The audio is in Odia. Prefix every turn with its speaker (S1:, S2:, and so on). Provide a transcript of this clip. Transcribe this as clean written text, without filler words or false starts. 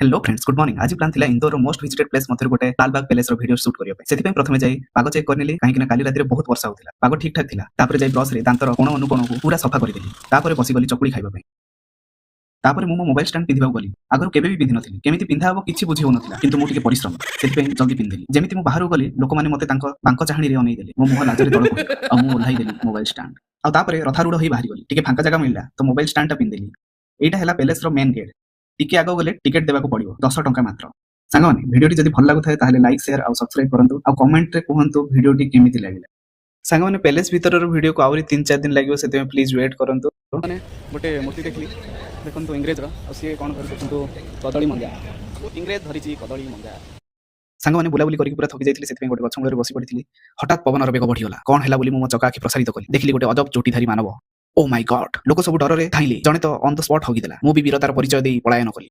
S1: Hello friends, good morning. ଆଜି ପ୍ଲାନ୍ ଥିଲା ଇନ୍ଦୋରର ମୋଷ୍ଟ ଭିଜିଟେଡ୍ ପ୍ଲେସ୍ ମଧ୍ୟରୁ ଗୋଟେ ଲାଲବାଗ ପ୍ୟାଲେସର ଭିଡିଓ ସୁଟ୍ କରିବା ପାଇଁ। ସେଥିପାଇଁ ପ୍ରଥମେ ଯାଇ ପାଗ ଚେକ୍ କରିନେଲି, କାହିଁକି ନା କାଲି ରାତିରେ ବହୁତ ବର୍ଷା ହଉଥିଲା। ପାଗ ଠିକ୍ ଠାକ୍ ଥିଲା। ତାପରେ ଯାଇ ବ୍ରସରେ ଦାନ୍ତର କୋଣ ଅନୁକୋଣକୁ ପୁରା ସଫା କରିଦେଲି। ତାପରେ ବସିଗଲି ଚକୁଳି ଖାଇବା ପାଇଁ। ତାପରେ ମୁଁ ମୋ ମୋବାଇଲ ଷ୍ଟାଣ୍ଡ ପିନ୍ଧିବାକୁ ଗଲି। ଆଗରୁ କେବେ ବି ପିନ୍ଧିନଥିଲି। କେମିତି ପିନ୍ଧା ହବ କିଛି ବୁଝି ହଉନଥିଲା, କିନ୍ତୁ ମୁଁ ଟିକେ ପରିଶ୍ରମ, ସେଥିପାଇଁ ଜଲ୍ଦି ପିନ୍ଧିଲି। ଯେମିତି ମୁଁ ବାହାରକୁ ଗଲି, ଲୋକମାନେ ମତେ ତାଙ୍କ ବାଙ୍କ ଚାହାଣୀରେ ଅନେଇ ଦେଲେ। ମୋ ମୁହଁ ଲାଜରେ ତଳକୁ ହୋଇଗଲା ଆଉ ମୁଁ ଓହ୍ଲାଇ ଦେଲି ମୋବାଇଲ ଷ୍ଟାଣ୍ଡ। ଆଉ ତାପରେ ରଥାରୂଢ ହେଇ ବାହାରି ଗଲି। ଟିକେ ଫାଙ୍କା ଜାଗା ମିଳିଲା ତ ମୋବାଇଲ ଷ୍ଟାଣ୍ଡଟା ପିନ୍ଧିଲି। ଏଇଟା ହେଲା ପ୍ୟାଲେସର ମେନ୍ ଗେଟ୍। ଟିକେ ଆଗକୁ ଗଲେ ଟିକେଟ ଦେବାକୁ ପଡିବ, 10 ଟଙ୍କା ମାତ୍ର। ସାଙ୍ଗମାନେ, ଭିଡିଓଟି ଯଦି ଭଲ ଲାଗୁଥାଏ, ତାହେଲେ ଲାଇକ୍, ସେୟାର ଆଉ ସବସ୍କ୍ରାଇବ କରନ୍ତୁ ଆଉ କମେଣ୍ଟରେ କୁହନ୍ତୁ ଭିଡିଓଟି କେମିତି ଲାଗିଲା। ସାଙ୍ଗମାନେ, ପ୍ୟାଲେସ ଭିତରର ଭିଡିଓକୁ ଆହୁରି 3-4 ଦିନ ଲାଗିବ, ସେଥିପାଇଁ ପ୍ଲିଜ ୱେଟ୍ କରନ୍ତୁ।
S2: ମାନେ ଗୋଟେ ମୂର୍ତ୍ତି ଦେଖିଲି, ଦେଖନ୍ତୁ, ଇଂରେଜର। ଆଉ ସିଏ କ'ଣ କରି ଦେଖନ୍ତୁ, କଦଳୀ ମଞ୍ଜା। ଇଂରେଜ ଧରିଛି କଦଳୀ ମଞ୍ଜା।
S1: ସାଙ୍ଗମାନେ, ବୁଲାବୁଲି କରିକି ପୁରା ଥକି ଯାଇଥିଲି, ସେଥିପାଇଁ ଗୋଟେ ଗଛ ମୂଳରେ ବସି ପଡ଼ିଥିଲି। ହଠାତ୍ ପବନର ବେଗ ବଢିଗଲା। କ'ଣ ହେଲା ବୋଲି ମୁଁ ମୋ ଚକା ଆଖି ପ୍ରସାରିତ କଲି। ଦେଖିଲି ଗୋଟେ ଅଜବ ଚୋଟିଧାରୀ ମାନବ। ଓ ମାଇ ଗଡ୍! ଲୋକ ସବୁ ଡରରେ ଧାଇଁଲେ। ଜଣେ ତ ଅନ୍ the spot ହଗିଦେଲା। ମୁଁ ବି ବୀରତାର ପରିଚୟ ଦେଇ ପଳାୟନ କଲି।